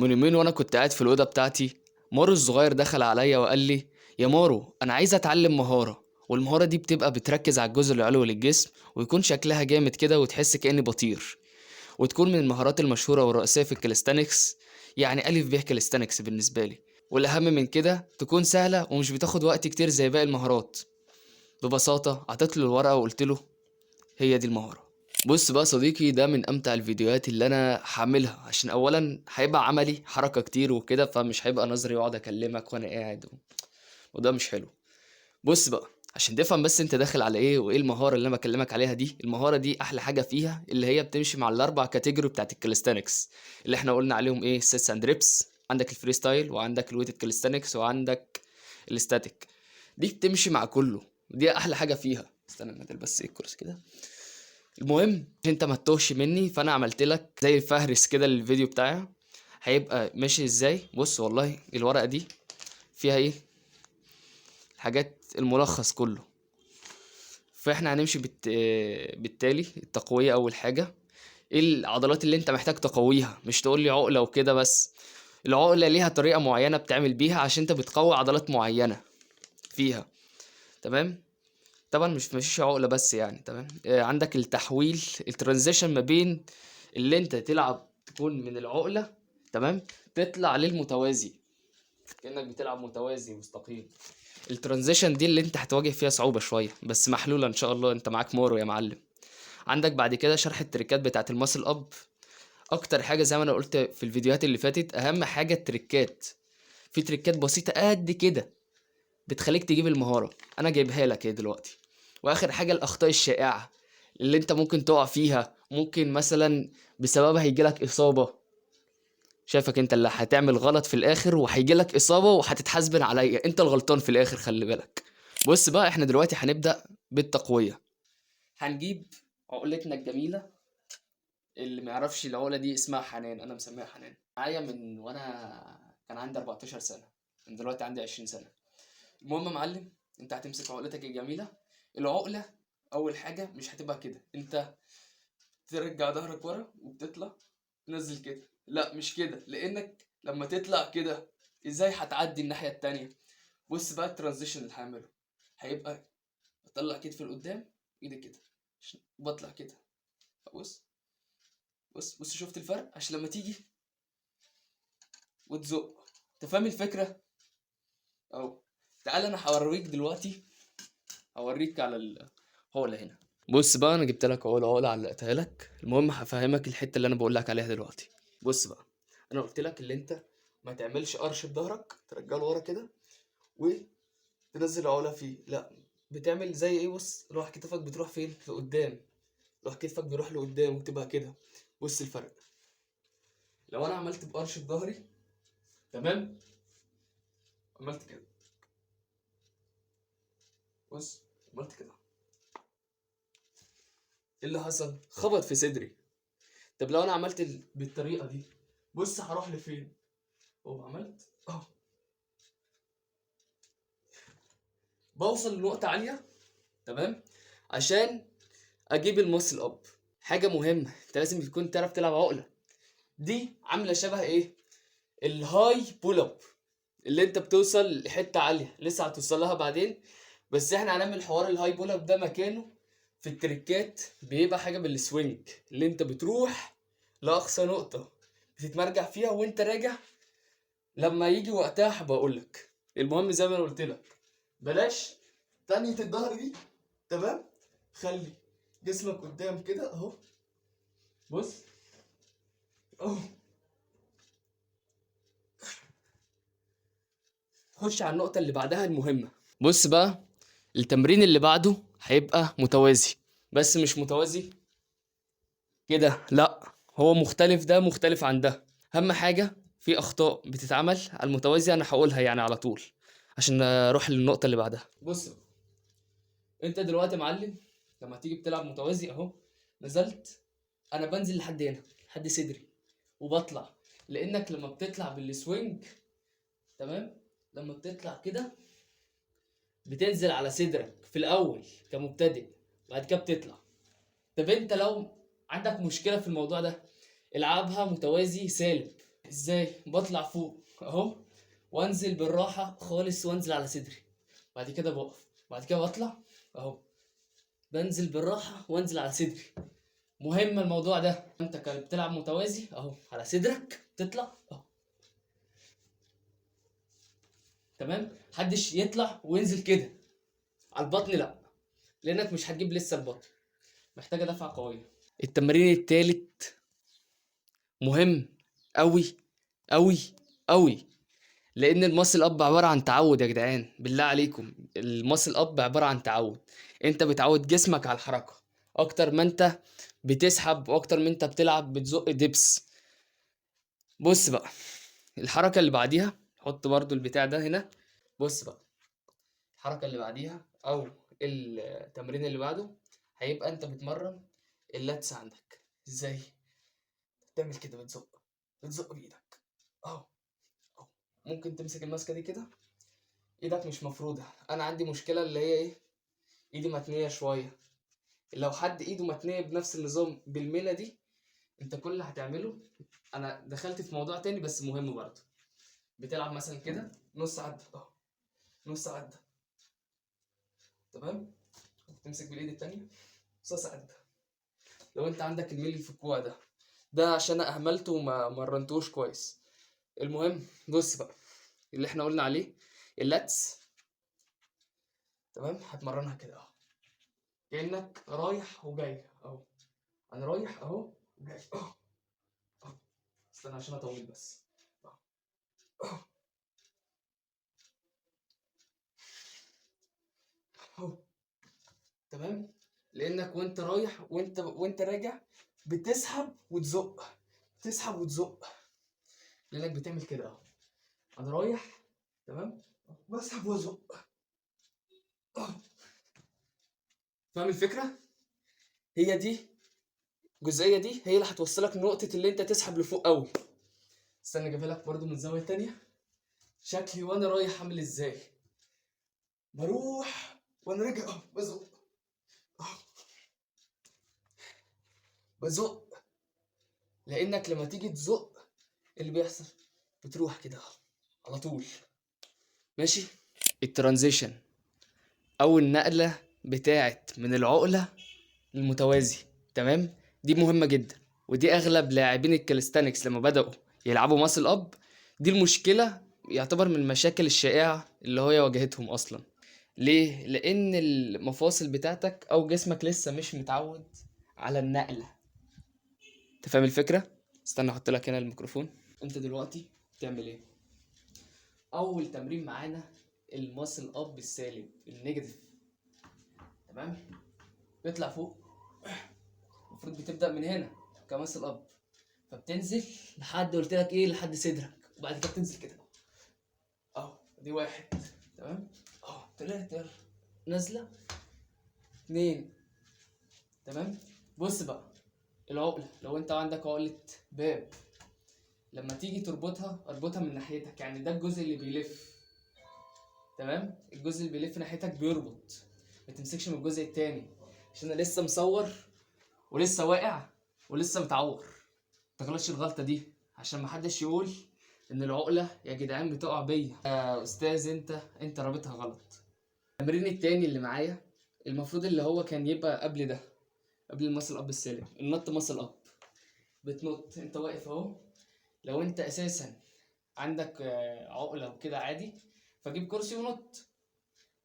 من يومين وانا كنت قاعد في الاوضة بتاعتي، مارو الصغير دخل عليا وقال لي: يا مارو، انا عايز اتعلم مهاره، والمهاره دي بتبقى بتركز على الجزء العلوي للجسم ويكون شكلها جامد كده وتحس كاني بطير، وتكون من المهارات المشهورة والرئيسيه في ال calisthenics، يعني الف ب calisthenics بالنسبة لي. والاهم من كده تكون سهلة ومش بتاخد وقت كتير زي باقي المهارات. ببساطة عطيت له الورقة وقلت له هي دي المهارة. بص بقى صديقي، ده من امتع الفيديوهات اللي انا هعملها، عشان اولا هيبقى عملي، حركة كتير وكده، فمش هيبقى نظري واقعد اكلمك وانا قاعد وده مش حلو. بص بقى عشان تفهم بس انت داخل على ايه وايه المهارة اللي انا بكلمك عليها دي. المهارة دي احلى حاجة فيها اللي هي بتمشي مع الاربع category بتاعت ال calisthenics اللي احنا قلنا عليهم ايه: sets and reps، عندك ال freestyle، وعندك ال weighted calisthenics، وعندك ال static. دي بتمشي مع كله، دي احلى حاجة فيها. استنى ننزل بس ايه الكرسي كده. المهم انت ما تتوهش مني، فانا عملت لك زي فهرس كده للفيديو بتاعي هيبقى ماشي ازاي. بص والله الورقة دي فيها ايه الحاجات، الملخص كله. فاحنا هنمشي بالتالي. التقويه اول حاجة، ايه العضلات اللي انت محتاج تقويها؟ مش تقول لي عقله وكده بس، العقلة ليها طريقه معينة بتعمل بيها عشان انت بتقوي عضلات معينة فيها، تمام؟ طبعا مش مفيش عقله بس يعني، تمام. عندك التحويل، ال transition ما بين اللي انت تلعب تكون من العقلة، تمام، تطلع للمتوازي كانك بتلعب متوازي مستقيم. ال transition دي اللي انت هتواجه فيها صعوبة شوية، بس محلولة ان شاء الله، انت معاك مورو يا معلم. عندك بعد كده شرح التريكات بتاعت ال muscle up. اكتر حاجة زي ما انا قلت في الفيديوهات اللي فاتت، اهم حاجة التريكات. في تريكات بسيطة قد كده بتخليك تجيب المهارة، انا جايبها لك ايه دلوقتي. واخر حاجة الاخطاء الشائعة اللي انت ممكن تقع فيها، ممكن مثلا بسببها هيجيلك اصابه. شايفك انت اللي هتعمل غلط في الاخر وهيجيلك اصابه وهتتحاسبن عليا، انت الغلطان في الاخر، خلي بالك. بص بقى احنا دلوقتي هنبدا بالتقويه. هنجيب عقلتنا الجميلة، اللي ما يعرفش العقلة دي اسمها حنان، انا مسميها حنان، معايا من وانا كان عندي 14 سنة، من دلوقتي عندي 20 سنة. المهم يا معلم، انت هتمسك عقلتك الجميلة. العقلة اول حاجة مش هتبقى كده، انت ترجع ظهرك ورا وبتطلع تنزل كده، لا مش كده، لانك لما تطلع كده ازاي هتعدي الناحية التانية؟ بص بقى ال transition اللي هعمله هيبقى بطلع كتفي لقدام، ايدي كده، بطلع كده. بص بص بص، شفت الفرق؟ عشان لما تيجي وتزق، انت فاهم الفكرة؟ اهو تعال انا هوريك دلوقتي، هوريك على العقلة هنا. بص بقى انا جبت لك عقله، عقله علقتها لك. المهم هفهمك الحتة اللي انا بقول لك عليها دلوقتي. بص بقى انا قلت لك اللي انت ما تعملش قرش بظهرك، ترجعه لورا كده وتنزل العقلة فيه، لا بتعمل زي ايه؟ بص روح كتفك بتروح فين؟ لقدام، روح كتفك بيروح لقدام وتبقى كده. بص الفرق، لو انا عملت بقرش بظهري، تمام، عملت كده، بص عملت كده، ايه اللي حصل؟ خبط في صدري. طب لو انا عملت بالطريقة دي، بص هروح لفين؟ اهو عملت اهو، بوصل لنقطة عالية، تمام، عشان اجيب ال muscle up. حاجة مهمة، انت لازم تكون تعرف تلعب عقله. دي عامله شبه ايه؟ ال high pull up، اللي انت بتوصل لحته عالية لسه هتوصل لها بعدين، بس احنا هنعمل حوار ال high pull up ده مكانه في التريكات، بيبقى حاجة بال swing اللي انت بتروح لاقصى نقطة بتتمرجح فيها وانت راجع. لما يجي وقتها هبقى اقول لك. المهم زي ما انا قلت لك، بلاش تانية الظهر دي، تمام، خلي جسمك قدام كده اهو، بص اهو، خش على النقطة اللي بعدها المهمة. بص بقى التمرين اللي بعده هيبقى متوازي، بس مش متوازي كده، لا هو مختلف، ده مختلف عن ده. اهم حاجة في اخطاء بتتعمل على المتوازي، انا هقولها يعني على طول عشان اروح للنقطة اللي بعدها. بص بقى، انت دلوقتي يا معلم لما تيجي بتلعب متوازي اهو، نزلت، انا بنزل لحد هنا لحد صدري وبطلع، لانك لما بتطلع بال swing، تمام، لما بتطلع كده بتنزل على صدرك في الاول كمبتدئ، بعد كده بتطلع. طب انت لو عندك مشكلة في الموضوع ده، العبها متوازي سالب. ازاي؟ بطلع فوق اهو وانزل بالراحة خالص وانزل على صدري، بعد كده بقف، بعد كده بطلع اهو، بنزل بالراحة وانزل على صدري. مهم الموضوع ده. انت كان بتلعب متوازي اهو على صدرك تطلع اهو، تمام؟ محدش يطلع وينزل كده على البطن، لا، لانك مش هتجيب لسه البطن، محتاجه دفعه قوية. التمرين التالت مهم قوي قوي قوي، لان ال muscle up عبارة عن تعود يا جدعان، بالله عليكم ال muscle up عبارة عن تعود. انت بتعود جسمك على الحركة اكتر ما انت بتسحب واكتر ما انت بتلعب بتزق dips. بص بقى الحركة اللي بعديها، حط برضو البتاع ده هنا. بص بقى الحركة اللي بعديها او التمرين اللي بعده هيبقى انت بتمرن ال lats عندك. ازاي؟ تعمل كده، بتزق، بتزق بايدك اهو اهو. ممكن تمسك الماسكه دي كده، ايدك مش مفروده. انا عندي مشكلة اللي هي ايه، ايدي متنيه شوية. لو حد ايده متنيه بنفس النظام بالميله دي، انت كل اللي هتعمله، انا دخلت في موضوع تاني بس مهم برضه، بتلعب مثلا كده نص عده اهو، نص عده، تمام؟ تمسك بالايد التانية نص عده. لو انت عندك الميل في الكوع ده، ده عشان انا اهملته وما مرنتوش كويس. المهم بص بقى اللي احنا قلنا عليه ال lats، تمام؟ هتمرنها كده اهو، كأنك رايح وجاي اهو. انا رايح اهو وجاي اهو اهو. استنى عشان اطول بس اهو اهو، تمام؟ لانك وانت رايح وانت راجع بتسحب وتزق، تسحب وتزق، لانك بتعمل كده اهو. انا رايح، تمام، بسحب وازق اهو. فاهم الفكرة؟ هي دي الجزئية دي هي اللي هتوصلك لنقطة اللي انت تسحب لفوق قوي. استنى اجيبها لك برضو من زاوية تانية. شكلي وانا رايح عامل ازاي؟ بروح وانا راجع اهو، بزق اهو، بزق. لانك لما تيجي تزق اللي بيحصل بتروح كده اهو على طول، ماشي؟ ال transition او النقلة بتاعت من العقلة للمتوازي، تمام؟ دي مهمة جدا، ودي اغلب لاعبين ال calisthenics لما بدأوا يلعبوا muscle up دي المشكلة، يعتبر من المشاكل الشائعة اللي هي واجهتهم اصلا. ليه؟ لان المفاصل بتاعتك او جسمك لسه مش متعود على النقلة. انت فاهم الفكرة؟ استنى احط لك هنا الميكروفون. انت دلوقتي بتعمل ايه؟ اول تمرين معانا ال muscle up السالب، ال negative، تمام؟ بيطلع فوق، المفروض بتبدأ من هنا ك muscle up، فبتنزل لحد قلت لك ايه، لحد صدرك، وبعد كده بتنزل كده اهو. دي واحد، تمام؟ اهو تلاتة، يلا نازلة، اتنين، تمام؟ بص بقى العقلة، لو انت عندك عقلة باب لما تيجي تربطها اربطها من ناحيتك، يعني ده الجزء اللي بيلف، تمام؟ الجزء اللي بيلف ناحيتك بيربط، ما تمسكش من الجزء التاني، عشان انا لسه مصور ولسه واقع ولسه متعور. ما تغلطش الغلطة دي عشان محدش يقول ان العقلة يا جدعان بتقع بيا. يا استاذ انت رابطها غلط. التمرين التاني اللي معايا المفروض اللي هو كان يبقى قبل ده، قبل ال muscle up السالب، النط muscle up. بتنط انت واقف اهو، لو انت اساسا عندك عقله وكده عادي فجيب كرسي ونط.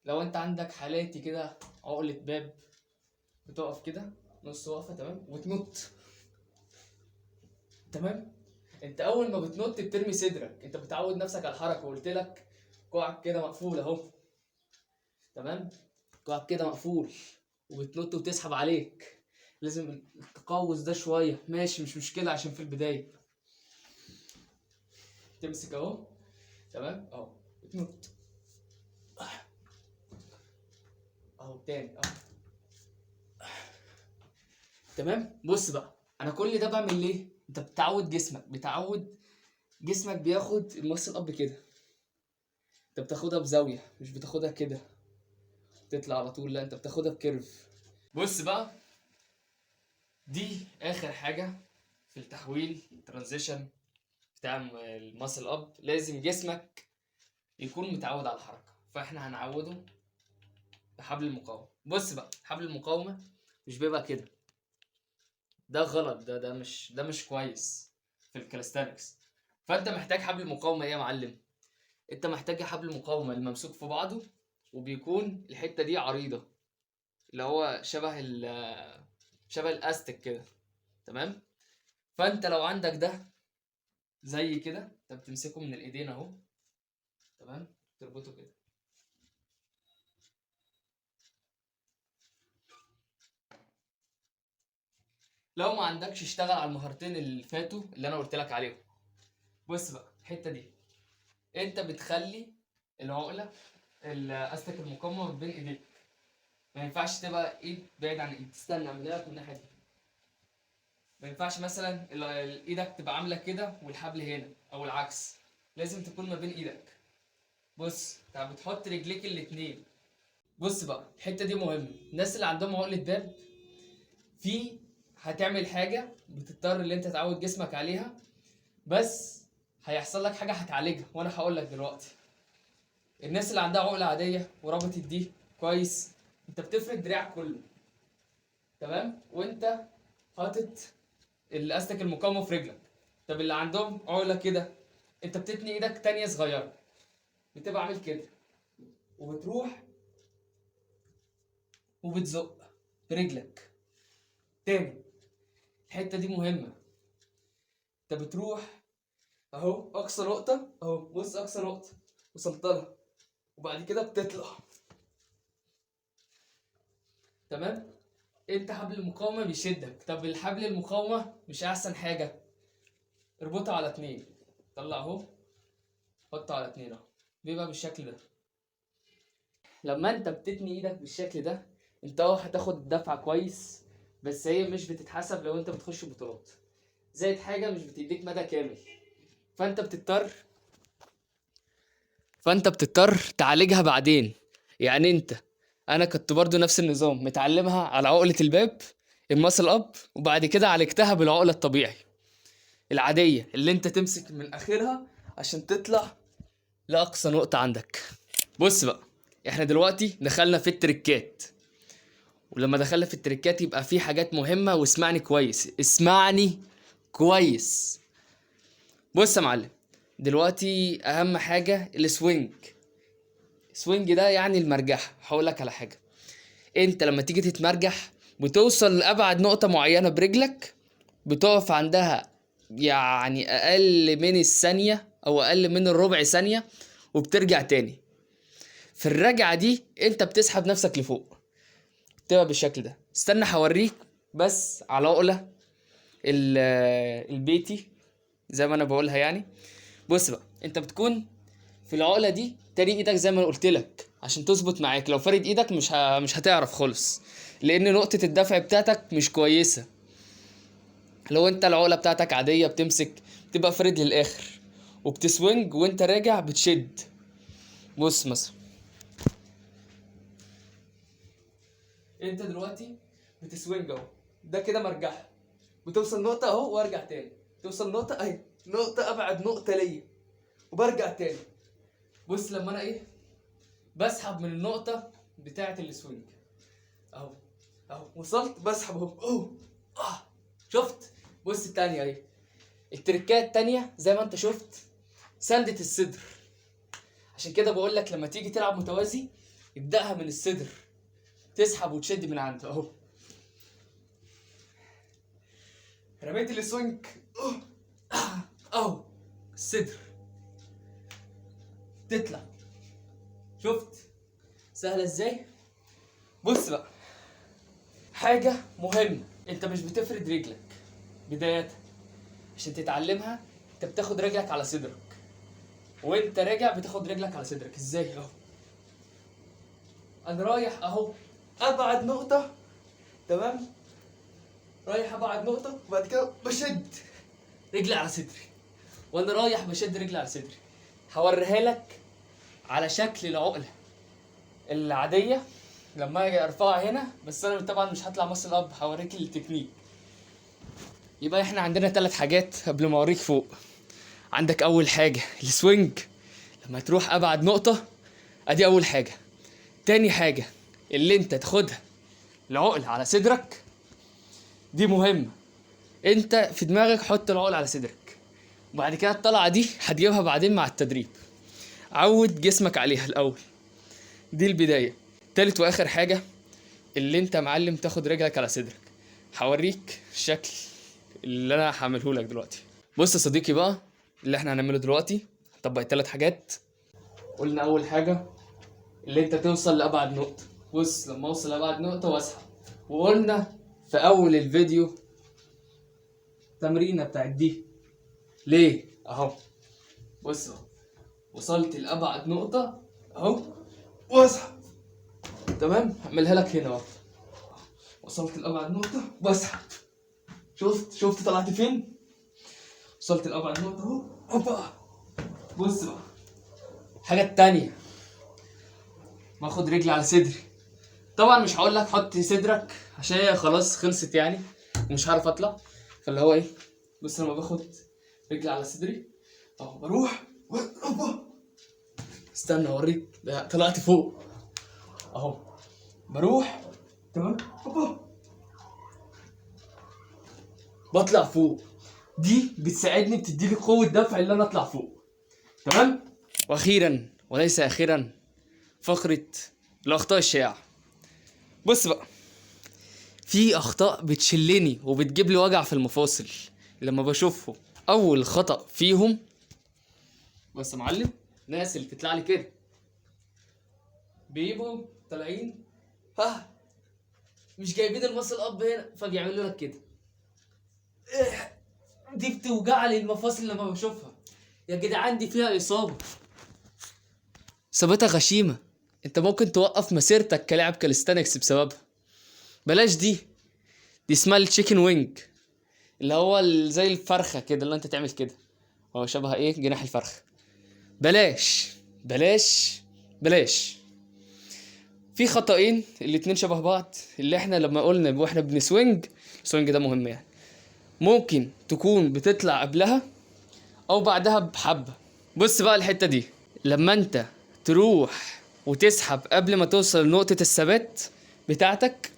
لو انت عندك حالاتي كده عقله باب بتقف كده نص واقفة، تمام، وتنط، تمام؟ انت اول ما بتنط بترمي صدرك، انت بتعود نفسك على الحركة، وقلت لك كوعك كده مقفول اهو، تمام؟ كوعك كده مقفول وبتنط وتسحب عليك. لازم التقوس ده شوية، ماشي، مش مشكلة عشان في البداية. تمسك اهو، تمام، اهو بتنط اهو تاني اهو، تمام؟ بص بقى انا كل ده بعمل ليه؟ انت بتعود جسمك، بتعود جسمك بياخد ال muscle up كده، انت بتاخدها بزاوية، مش بتاخدها كده تطلع على طول، لا انت بتاخدها ب curve. بص بقى دي اخر حاجة في التحويل transition بتاع ال muscle up لازم جسمك يكون متعود على الحركة، فاحنا هنعوده بحبل المقاومة. بص بقى، حبل المقاومة مش بيبقى كده، ده غلط، ده مش كويس في ال calisthenics. فانت محتاج حبل المقاومة ايه يا معلم؟ انت محتاج حبل مقاومة الممسوك في بعضه، وبيكون الحتة دي عريضة اللي هو شبه الاستك كده، تمام؟ فانت لو عندك ده زي كده، انت بتمسكه من الايدين اهو، تمام؟ تربطه كده. لو ما عندكش اشتغل على المهارتين اللي فاتوا اللي انا قلت لك عليهم. بص بقى الحتة دي انت بتخلي العقلة الاستك المقاومة بين ايديك، ما ينفعش تبقى ايد بعيد عن ايد. استنى اعملها لك من الناحية دي. ما ينفعش مثلا ايدك تبقى عامله كده والحبل هنا او العكس، لازم تكون ما بين ايدك. بص انت بتحط رجليك الاتنين. بص بقى الحتة دي مهمة، الناس اللي عندهم عقله باب في هتعمل حاجة بتضطر ان انت تعود جسمك عليها، بس هيحصل لك حاجة هتعالجها وانا هقول لك دلوقتي. الناس اللي عندها عقله عادية وربطت دي كويس، انت بتفرد دراعك كله، تمام؟ وانت حاطط الاستك المقاومة في رجلك. طب اللي عندهم عقله كده، انت بتتني ايدك تانية صغيرة، بتبقى عامل كده وبتروح وبتزق برجلك تاني. الحتة دي مهمة، انت بتروح اهو اقصى نقطة اهو، بص اقصى نقطة وصلت لها، وبعد كده بتطلع، تمام؟ انت حبل المقاومة بيشدك. طب الحبل المقاومة مش احسن حاجة، اربطها على اتنين، طلع اهو، حطه على اتنين اهو، بيبقى بالشكل ده. لما انت بتتني ايدك بالشكل ده، انت هتاخد دفعه كويس، بس هي مش بتتحسب لو انت بتخش بطولات. زائد حاجة مش بتديك مدى كامل، فانت بتضطر تعالجها بعدين. يعني انا كنت برضو نفس النظام، متعلمها على عقلة الباب ال muscle up، وبعد كده عالجتها بالعقلة الطبيعي العادية اللي انت تمسك من اخرها عشان تطلع لاقصى نقطة عندك. بص بقى، احنا دلوقتي دخلنا في التريكات، ولما دخلنا في التريكات يبقى في حاجات مهمة، واسمعني كويس، اسمعني كويس. بص يا معلم، دلوقتي اهم حاجة ال swing. ال swing ده يعني المرجحة. هقولك على حاجة، انت لما تيجي تتمرجح بتوصل لأبعد نقطة معينة برجلك، بتقف عندها يعني اقل من الثانية او اقل من الربع ثانية، وبترجع تاني. في الرجعة دي انت بتسحب نفسك لفوق، بتبقى بالشكل ده. استنى هوريك بس على عقلة البيتي زي ما انا بقولها يعني. بص بقى، انت بتكون في العقلة دي تاني ايدك زي ما انا قلت لك عشان تظبط معاك. لو فارد ايدك مش هتعرف خالص، لان نقطة الدفع بتاعتك مش كويسة. لو انت العقلة بتاعتك عادية بتمسك، بتبقى فارد للاخر وبتسوينج وانت راجع بتشد. بص مثلا انت دلوقتي بتسوينج اهو، ده كده مرجحة، بتوصل نقطة اهو وارجع تاني، توصل نقطة اهي، نقطة ابعد نقطة ليا وبرجع تاني. بص لما انا ايه بسحب من النقطة بتاعة ال swing اهو، اهو وصلت بسحب اهو، اهو شفت؟ بص التانية اهي، التركات التانية زي ما انت شفت سندة الصدر. عشان كده بقول لك لما تيجي تلعب متوازي ابدأها من الصدر، تسحب وتشد من عنده اهو. رميت ال swing اهو، الصدر تطلع. شفت سهلة ازاي؟ بص بقى، حاجة مهمة، انت مش بتفرد رجلك بداية عشان تتعلمها، انت بتاخد رجلك على صدرك وانت راجع، بتاخد رجلك على صدرك ازاي؟ اهو انا رايح اهو ابعد نقطة، تمام؟ رايح ابعد نقطة وبعد كده بشد رجلي على صدري، وانا رايح بشد رجلي على صدري. هوريها لك على شكل العقلة العادية لما اجي ارفعها هنا، بس انا طبعا مش هطلع muscle up، هوريك التكنيك. يبقى احنا عندنا 3 حاجات قبل ما اوريك فوق. عندك اول حاجة ال swing لما تروح ابعد نقطة، ادي اول حاجة. تاني حاجة اللي انت تاخدها العقل على صدرك، دي مهمة. انت في دماغك حط العقل على صدرك، وبعد كده الطلعة دي هتجيبها بعدين مع التدريب. عود جسمك عليها الاول، دي البداية. تالت واخر حاجة اللي انت معلم تاخد رجلك على صدرك. هوريك الشكل اللي انا هعمله لك دلوقتي. بص يا صديقي بقى، اللي احنا هنعمله دلوقتي هنطبق التلات حاجات. قلنا اول حاجة اللي انت توصل لابعد نقطة. بص لما اوصل لابعد نقطة واسحب. وقلنا في اول الفيديو تمرينه بتاعت دي ليه؟ اهو بص اهو، وصلت لابعد نقطة اهو واسحب. تمام، هعملها لك هنا اهو. وصلت لابعد نقطة واسحب. شفت طلعت فين؟ وصلت لابعد نقطة اهو. اوبا. بص بقى الحاجة التانية، باخد رجلي على صدري. طبعا مش هقول لك حط صدرك عشان هي خلاص خلصت يعني ومش هعرف اطلع، فاللي هو ايه، بص لما باخد رجلي على صدري اهو بروح اوبا. استنى اوريك، ده طلعت فوق اهو، بروح تمام اوبا، بطلع فوق. دي بتساعدني، بتديلي قوة دفع اللي انا اطلع فوق. تمام. واخيرا وليس اخيرا، فقرة الاخطاء الشائعة. بص بقى، في اخطاء بتشلني وبتجيب لي وجع في المفاصل لما بشوفهم. اول خطأ فيهم، بس يا معلم، ناس اللي بتطلع لي كده بيبقوا طالعين ها مش جايبين ال muscle up هنا، فبيعملوا لك كده. دي بتوجع لي المفاصل لما بشوفها يا جدعان، دي فيها اصابه، اصابتها غشيمه. انت ممكن توقف مسيرتك كلاعب calisthenics بسببها. بلاش دي، دي اسمها ال chicken wing، اللي هو زي الفرخه كده، اللي انت تعمل كده، هو شبه ايه، جناح الفرخه. بلاش بلاش بلاش. في خطأين الاتنين شبه بعض، اللي احنا لما قلنا واحنا بن swing، ال swing ده مهم يعني، ممكن تكون بتطلع قبلها او بعدها بحبة. بص بقى الحتة دي، لما انت تروح وتسحب قبل ما توصل لنقطة الثبات بتاعتك،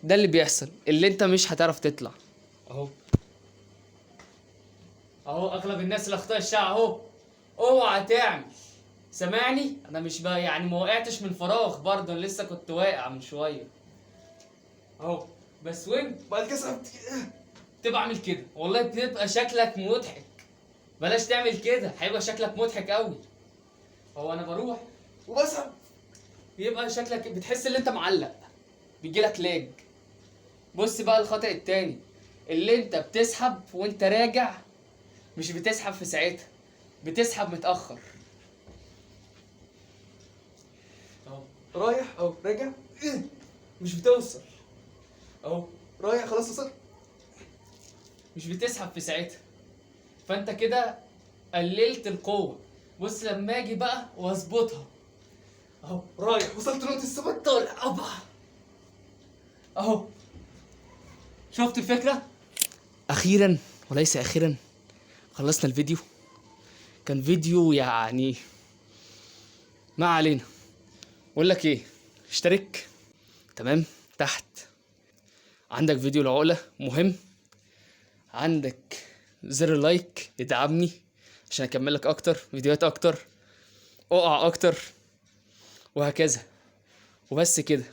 ده اللي بيحصل، اللي انت مش هتعرف تطلع. اهو اهو اغلب الناس الاخطاء الشائعة اهو. اوعى تعمل، سامعني؟ انا مش بقى يعني ما وقعتش من فراغ برضه، انا لسه كنت واقع من شوية اهو. بس وين بعد كده سحبت تبقى عامل كده، والله بتبقى شكلك مضحك. بلاش تعمل كده، هيبقى شكلك مضحك قوي. هو انا بروح وبسحب، بيبقى شكلك بتحس ان انت معلق، بيجيلك لاج. بص بقى الخطأ التاني، اللي انت بتسحب وانت راجع، مش بتسحب في ساعتها، بتسحب متأخر. اهو رايح اهو راجع، مش بتوصل، اهو رايح خلاص وصلت، مش بتسحب في ساعتها، فانت كده قللت القوة. بص لما اجي بقى واظبطها اهو، رايح وصلت نقطة الثبات، طالع ابا اهو. شفت الفكرة؟ اخيرا وليس اخيرا خلصنا الفيديو. كان فيديو يعني ما علينا. بقول لك ايه، اشترك تمام تحت، عندك فيديو العقلة مهم، عندك زر like ادعمني عشان اكمل لك اكتر فيديوهات اكتر، اقع اكتر وهكذا. وبس كده.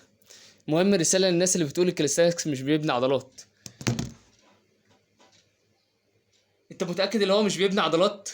المهم رسالة للناس اللي بتقول ال calisthenics مش بيبني عضلات. انت متأكد ان هو مش بيبني عضلات؟